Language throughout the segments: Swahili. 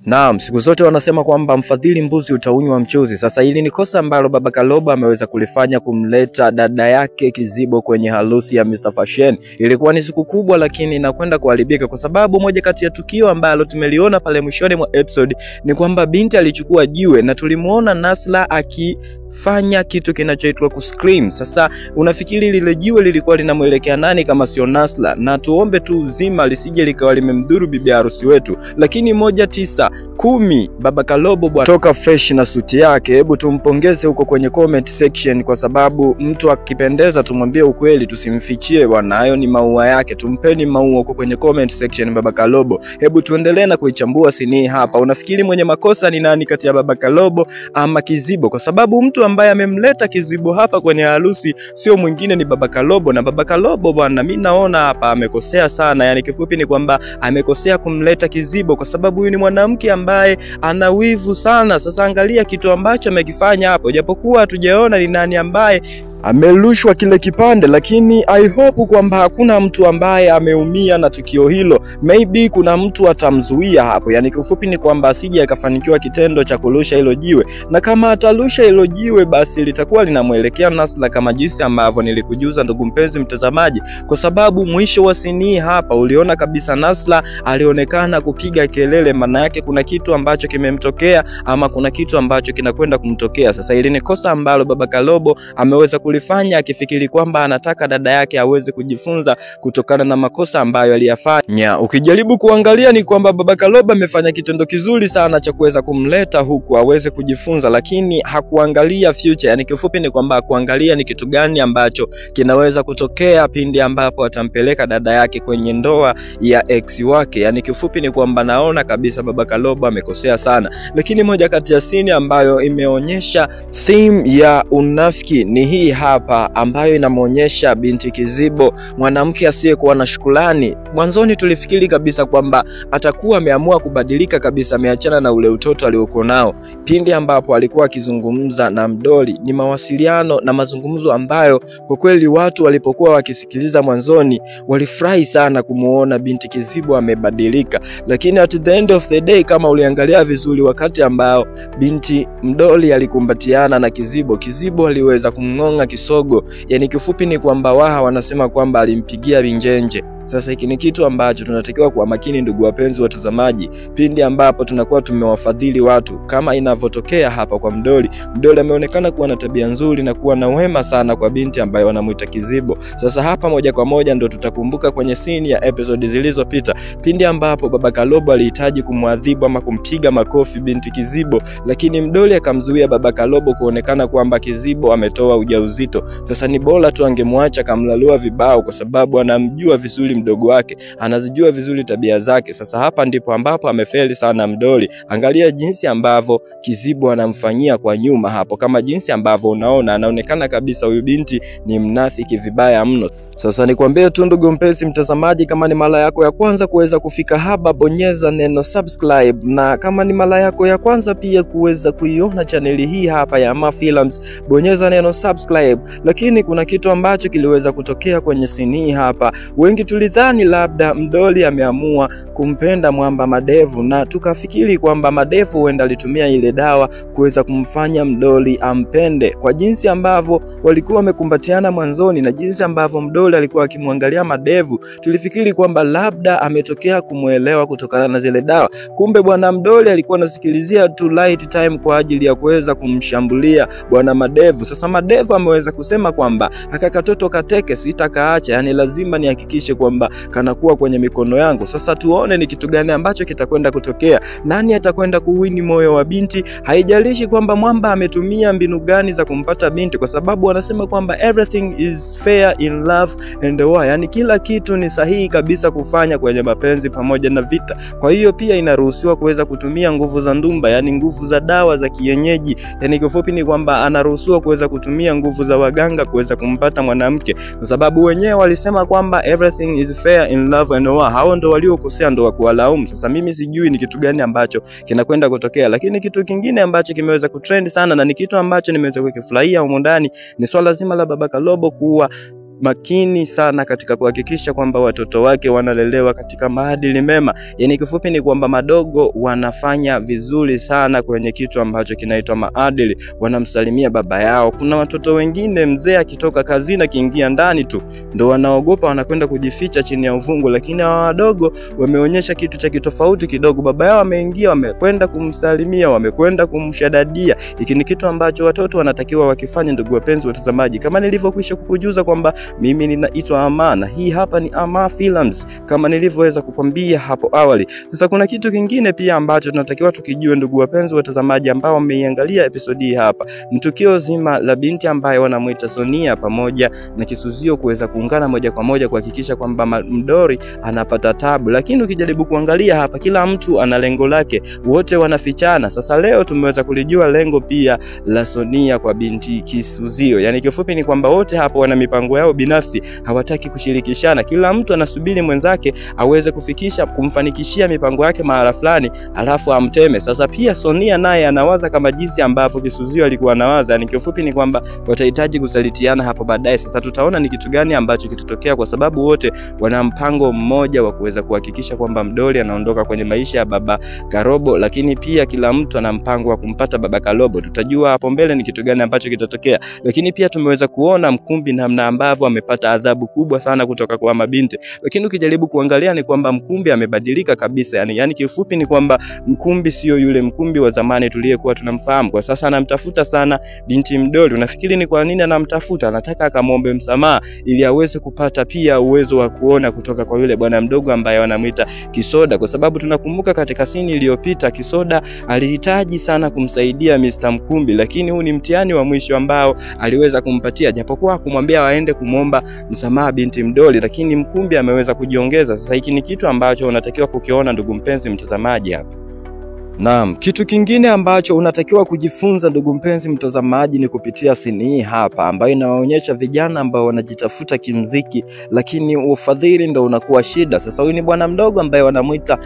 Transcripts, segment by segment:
Naam, siku zote wanasema kwamba mfadhili mbuzi utaunywa mchuzi. Sasa hili ni kosa ambalo Baba Kalobo ameweza kulifanya kumleta dada yake Kizibo kwenye harusi ya Mr. Fashion. Ilikuwa ni siku kubwa, lakini inakwenda kuharibika kwa sababu moja kati ya tukio ambalo tumeliona pale mwishoni mwa episode ni kwamba binti alichukua jiwe na tulimuona Nasla akifanya kitu kinachoitwa kuscream. Sasa unafikiri lile jiwe lilikuwa linamuelekea nani kama sio Nasla? Na tuombe tu uzima lisije likawa limemdhuru bibi harusi wetu. Lakini 1, 9, 10 Baba Kalobo bwana toka fresh na suti yake. Hebu tumpongeze huko kwenye comment section, kwa sababu mtu akipendeza tumwambie ukweli, tusimfichie bwana, hayo ni maua yake. Tumpeni maua huko kwenye comment section Baba Kalobo. Hebu tuendelee na kuichambua sini hapa. Unafikiri mwenye makosa ni nani kati ya Baba Kalobo ama Kizibo? Kwa sababu mtu ambaye amemleta Kizibo hapa kwenye harusi sio mwingine ni Baba Kalobo. Na Baba Kalobo bwana, mimi naona hapa amekosea sana. Yani kifupi ni kwamba amekosea kumleta Kizibo, kwa sababu huyu ni mwanamke ambaye ana wivu sana. Sasa angalia kitu ambacho amekifanya hapo, japokuwa hatujaona ni nani ambaye amelushwa kile kipande, lakini I hope kwamba hakuna mtu ambaye ameumia na tukio hilo. Maybe kuna mtu atamzuia hapo. Yani kiufupi ni kwamba asije akafanikiwa kitendo cha kurusha hilo jiwe, na kama atarusha hilo jiwe basi litakuwa linamuelekea Nasla, kama jinsi ambavyo nilikujuza ndugu mpenzi mtazamaji, kwa sababu mwisho wa sini hapa uliona kabisa Nasla alionekana kupiga kelele. Maana yake kuna kitu ambacho kimemtokea ama kuna kitu ambacho kinakwenda kumtokea. Sasa hili ni kosa ambalo Baba Kalobo ameweza kulifanya akifikiri kwamba anataka dada yake aweze kujifunza kutokana na makosa ambayo aliyafanya. Ukijaribu kuangalia ni kwamba Baba Kalobo amefanya kitendo kizuri sana cha kuweza kumleta huku aweze kujifunza, lakini hakuangalia future. Yani kifupi ni kwamba hakuangalia ni kitu gani ambacho kinaweza kutokea pindi ambapo atampeleka dada yake kwenye ndoa ya ex wake. Yani kifupi ni kwamba naona kabisa Baba Kalobo amekosea sana. Lakini moja kati ya sini ambayo imeonyesha theme ya unafiki ni hii hapa, ambayo inamuonyesha binti Kizibo, mwanamke asiyekuwa na shukrani. Mwanzoni tulifikiri kabisa kwamba atakuwa ameamua kubadilika kabisa, ameachana na ule utoto aliokuwa nao. Pindi ambapo alikuwa akizungumza na Mdoli, ni mawasiliano na mazungumzo ambayo kwa kweli watu walipokuwa wakisikiliza mwanzoni walifurahi sana kumuona binti Kizibo amebadilika. Lakini at the end of the day, kama uliangalia vizuri, wakati ambao binti Mdoli alikumbatiana na Kizibo, Kizibo aliweza kumngonga kisogo. Yani kifupi ni kwamba Waha wanasema kwamba alimpigia vinjenje. Sasa hiki ni kitu ambacho tunatakiwa kuwa makini ndugu wapenzi watazamaji, pindi ambapo tunakuwa tumewafadhili watu kama inavyotokea hapa kwa Mdoli. Mdoli ameonekana kuwa na tabia nzuri na kuwa na wema sana kwa binti ambaye wanamuita Kizibo. Sasa hapa moja kwa moja ndo tutakumbuka kwenye scene ya episode zilizopita, pindi ambapo Baba Kalobo alihitaji kumwadhibu ama kumpiga makofi binti Kizibo, lakini Mdoli akamzuia Baba Kalobo kuonekana kwamba Kizibo ametoa ujauzito. Sasa ni bora tu angemwacha kamlalua vibao, kwa sababu anamjua vizuri mdogo wake, anazijua vizuri tabia zake. Sasa hapa ndipo ambapo amefeli sana Mdoli. Angalia jinsi ambavyo Kizibo anamfanyia kwa nyuma hapo, kama jinsi ambavyo unaona anaonekana kabisa huyu binti ni mnafiki vibaya mno. Sasa nikwambie tu ndugu mpenzi mtazamaji, kama ni mara yako ya kwanza kuweza kufika hapa, bonyeza neno subscribe, na kama ni mara yako ya kwanza pia kuweza kuiona chaneli hii hapa ya Ma Films, bonyeza neno subscribe. Lakini kuna kitu ambacho kiliweza kutokea kwenye sini hapa. Wengi tulidhani labda Mdoli ameamua kumpenda mwamba Madevu, na tukafikiri kwamba Madevu huenda alitumia ile dawa kuweza kumfanya Mdoli ampende, kwa jinsi ambavyo walikuwa wamekumbatiana mwanzoni na jinsi ambavyo Mdoli alikuwa akimwangalia Madevu, tulifikiri kwamba labda ametokea kumuelewa kutokana na zile dawa. Kumbe bwana Mdoli alikuwa anasikilizia tu right time kwa ajili ya kuweza kumshambulia bwana Madevu. Sasa Madevu ameweza kusema kwamba aka katoto kateke sitakaacha, yani lazima nihakikishe kwamba kanakuwa kwenye mikono yangu. Sasa tuone ni kitu gani ambacho kitakwenda kutokea, nani atakwenda kuwini moyo wa binti. Haijalishi kwamba mwamba ametumia mbinu gani za kumpata binti, kwa sababu wanasema kwamba everything is fair in love and war, yani kila kitu ni sahihi kabisa kufanya kwenye mapenzi pamoja na vita. Kwa hiyo pia inaruhusiwa kuweza kutumia nguvu za ndumba, yani nguvu za dawa za kienyeji. Yani kifupi ni kwamba anaruhusiwa kuweza kutumia nguvu za waganga kuweza kumpata mwanamke, kwa sababu wenyewe walisema kwamba everything is fair in love and war. Hao ndo waliokosea, ndo wa kuwalaumu. Sasa mimi sijui ni kitu gani ambacho kinakwenda kutokea. Lakini kitu kingine ambacho kimeweza kutrend sana na ni kitu ambacho nimeweza kukifurahia humo ndani ni swala zima la Baba Kalobo kuwa makini sana katika kuhakikisha kwamba watoto wake wanalelewa katika maadili mema. Yani kifupi ni kwamba madogo wanafanya vizuri sana kwenye kitu ambacho kinaitwa maadili, wanamsalimia baba yao. Kuna watoto wengine mzee akitoka kazini akiingia ndani tu ndo wanaogopa, wanakwenda kujificha chini ya uvungu, lakini hawa wadogo wameonyesha kitu cha kitofauti kidogo. Baba yao ameingia, wamekwenda kumsalimia, wamekwenda kumshadadia. Hiki ni kitu ambacho watoto wanatakiwa wakifanye. Ndugu wapenzi watazamaji, kama nilivyokwisha kukujuza kwamba mimi ninaitwa Ama na hii hapa ni Ama Films kama nilivyoweza kukwambia hapo awali. Sasa kuna kitu kingine pia ambacho tunatakiwa tukijue, ndugu wapenzi watazamaji ambao wameiangalia episodi hii hapa, ni tukio zima la binti ambaye wanamuita Sonia pamoja na Kisuzio kuweza kuungana moja kwa moja kuhakikisha kwamba Mdori anapata tabu. Lakini ukijaribu kuangalia hapa, kila mtu ana lengo lake, wote wanafichana. Sasa leo tumeweza kulijua lengo pia la Sonia kwa binti Kisuzio. Yani kifupi ni kwamba wote hapo wana mipango yao binafsi, hawataki kushirikishana. Kila mtu anasubiri mwenzake aweze kufikisha kumfanikishia mipango yake mahala fulani, alafu amteme. Sasa pia Sonia naye anawaza kama jinsi ambavyo Kisuzio alikuwa anawaza. Yani kifupi ni kwamba watahitaji kusalitiana hapo baadaye. Sasa tutaona ni kitu gani ambacho kitatokea, kwa sababu wote wana mpango mmoja wa kuweza kuhakikisha kwamba Mdoli anaondoka kwenye maisha ya baba Karobo, lakini pia kila mtu ana mpango wa kumpata baba Karobo. Tutajua hapo mbele ni kitu gani ambacho kitatokea. Lakini pia tumeweza kuona Mkumbi namna ambavyo amepata adhabu kubwa sana kutoka kwa mabinti, lakini ukijaribu kuangalia ni kwamba Mkumbi amebadilika kabisa. Yani kifupi ni kwamba Mkumbi sio yule Mkumbi wa zamani tuliyekuwa tunamfahamu. Kwa sasa anamtafuta sana binti Mdoli. Unafikiri ni kwa nini anamtafuta? Anataka akamwombe msamaha ili aweze kupata pia uwezo wa kuona kutoka kwa yule bwana mdogo ambaye wanamuita Kisoda, kwa sababu tunakumbuka katika sini iliyopita Kisoda alihitaji sana kumsaidia Mr. Mkumbi, lakini huu ni mtihani wa mwisho ambao aliweza kumpatia, japokuwa hakumwambia waende kumwomba msamaha binti Mdoli, lakini Mkumbi ameweza kujiongeza. Sasa hiki ni kitu ambacho unatakiwa kukiona, ndugu mpenzi mtazamaji hapa. Naam, kitu kingine ambacho unatakiwa kujifunza ndugu mpenzi mtazamaji ni kupitia sini hii hapa ambayo inawaonyesha vijana ambao wanajitafuta kimziki, lakini ufadhili ndo unakuwa shida. Sasa huyu ni bwana mdogo ambaye wanamuita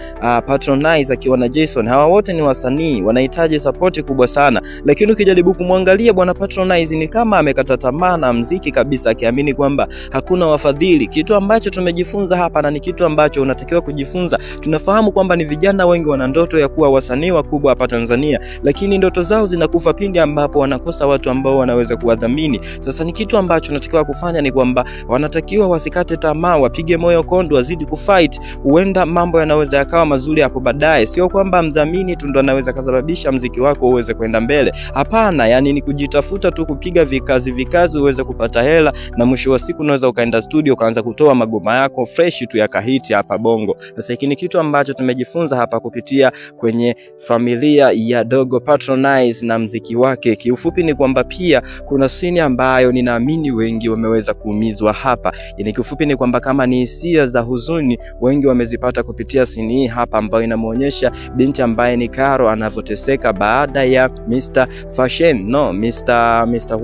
Patronize akiwa na Jason. Hawa wote ni wasanii, wanahitaji support kubwa sana. Lakini ukijaribu kumwangalia bwana Patronize ni kama amekata tamaa na mziki kabisa, akiamini kwamba hakuna wafadhili. Kitu ambacho tumejifunza hapa na ni kitu ambacho unatakiwa kujifunza. Tunafahamu kwamba ni vijana wengi wana ndoto ya kuwa wasanii wakubwa hapa Tanzania, lakini ndoto zao zinakufa pindi ambapo wanakosa watu ambao wanaweza kuwadhamini. Sasa ni kitu ambacho unatakiwa kufanya ni kwamba wanatakiwa wasikate tamaa, wapige moyo kondo, wazidi kufight. Huenda mambo yanaweza yakawa mazuri hapo baadaye. Sio kwamba mdhamini tu ndo anaweza kasababisha mziki wako uweze kwenda mbele. Hapana, yani ni kujitafuta tu, kupiga vikazi uweze kupata hela, na mwisho wa siku unaweza ukaenda studio ukaanza kutoa magoma yako fresh tu yakahiti hapa Bongo. Sasa hiki ni kitu ambacho tumejifunza hapa kupitia kwenye familia ya Dogo Patronize na mziki wake. Kiufupi ni kwamba pia kuna sini ambayo ninaamini wengi wameweza kuumizwa hapa. Yani kiufupi ni kwamba kama ni hisia za huzuni wengi wamezipata kupitia sini hii hapa ambayo inamuonyesha binti ambaye ni Karo anavyoteseka baada ya Mr. Fashion, no, Mr.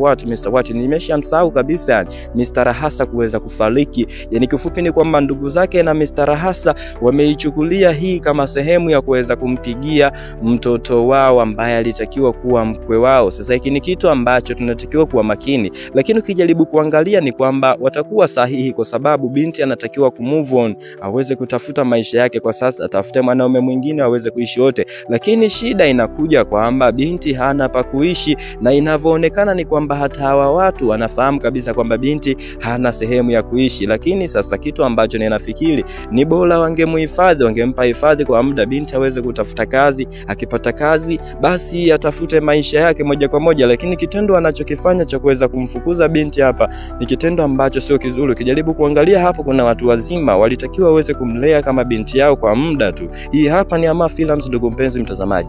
What nimeshamsahau kabisa, yani Mr. Rahasa kuweza kufariki. Yani kiufupi ni kwamba ndugu zake na Mr. Rahasa wameichukulia hii kama sehemu ya kuweza kumpigia mtoto wao ambaye alitakiwa kuwa mkwe wao. Sasa hiki ni kitu ambacho tunatakiwa kuwa makini, lakini ukijaribu kuangalia ni kwamba watakuwa sahihi, kwa sababu binti anatakiwa kumove on, aweze kutafuta maisha yake kwa sasa, atafute mwanaume mwingine aweze kuishi wote. Lakini shida inakuja kwamba binti hana pa kuishi, na inavyoonekana ni kwamba hata hawa watu wanafahamu kabisa kwamba binti hana sehemu ya kuishi. Lakini sasa kitu ambacho ninafikiri ni bora wangemuhifadhi, wangempa hifadhi kwa muda, binti aweze kutafuta kazi. Akipata kazi basi atafute maisha yake moja kwa moja. Lakini kitendo anachokifanya cha kuweza kumfukuza binti hapa ni kitendo ambacho sio kizuri. Ukijaribu kuangalia hapo, kuna watu wazima walitakiwa waweze kumlea kama binti yao kwa muda tu. Hii hapa ni Ama Films, ndugu mpenzi mtazamaji.